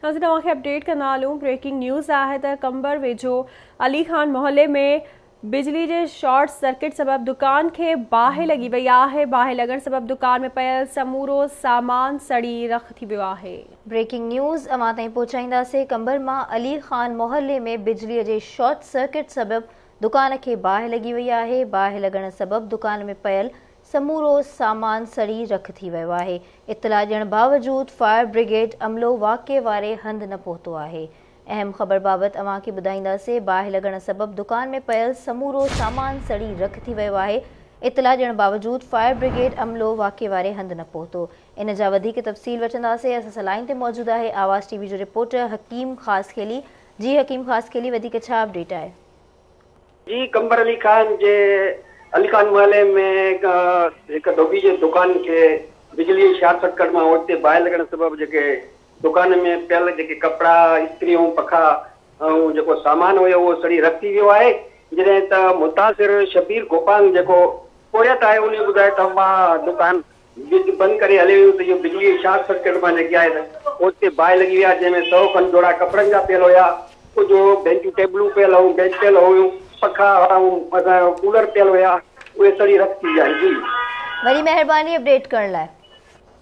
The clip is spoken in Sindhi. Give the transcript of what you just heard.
ناظرين اوهان کي اپڊيٽ ڪندا هلون بريڪنگ نيوز آهي ته قمبر ويجهو علي خان محلي ۾ بجلي جي شارٽ سرڪٽ سبب دڪان کي باهه لڳي وئي آهي باهه لڳڻ سبب دڪان ۾ پيل سمورو سامان سڙي رک ٿي ويو آهي. بريڪنگ نيوز اوهان تائين پهچائينداسين قمبر مان علي خان محلي ۾ بجلي جي شارٽ سرڪٽ سبب دڪان کي باهه لڳي وئي آهي باهه لڳڻ سبب دڪان ۾ پيل سمورو سامان سڙي رک ٿي ويو آهي، اطلاع ڏيڻ باوجود فائر برگيڊ عملو واقعي واري هنڌ نه پهتو آهي. اهم خبر بابت اوهان کي ٻڌائينداسين، باهه لڳڻ سبب دڪان ۾ پيل سمورو سامان سڙي رک ٿي ويو آهي، اطلاع ڏيڻ باوجود فائر برگيڊ عملو واقعي واري هنڌ نه پهتو. ان جا وڌيڪ تفصيل وٺنداسين، اسان سان لائين تي موجود آهي آواز ٽي وي جو رپورٽر حڪيم خاصخيلي، جي حڪيم خاصخيلي وڌيڪ ڇا اپڊيٽ آهي؟ جي قمبر علي خان جي علي خان محلي ۾ هڪ ڌوٻي جي دڪان کي بجلي جي شارٽ سرڪٽ مان اوچتي باهه لڳڻ سبب جيڪي دڪان ۾ پيل جيڪي ڪپڙا، استريون، پکا ۽ جيڪو سامان هيو اهو سڙي رک ٿي ويو آهي جڏهن ته متاثر شبير گوپانگ جيڪو پورهيت آهي انهي ٻڌايو ته مان دڪان بج بند ڪري هلي ويون ته اهو بجليء جي شارٽ سرڪٽ مان جيڪي آهي ته اوچتي باهه لڳي وئي آهي جنهن ۾ سئو کن جوڙا ڪپڙن جا پيل هيا، ڪجهه بينچون ٽيبلون پيل هيون، بينچ پيل هيون، پکا ۽ اسان جو ڪولر پيل هيا اهي سڙي رک ٿي ويا آهن جي. وڏي مهرباني اپڊيٽ ڪرڻ لاء.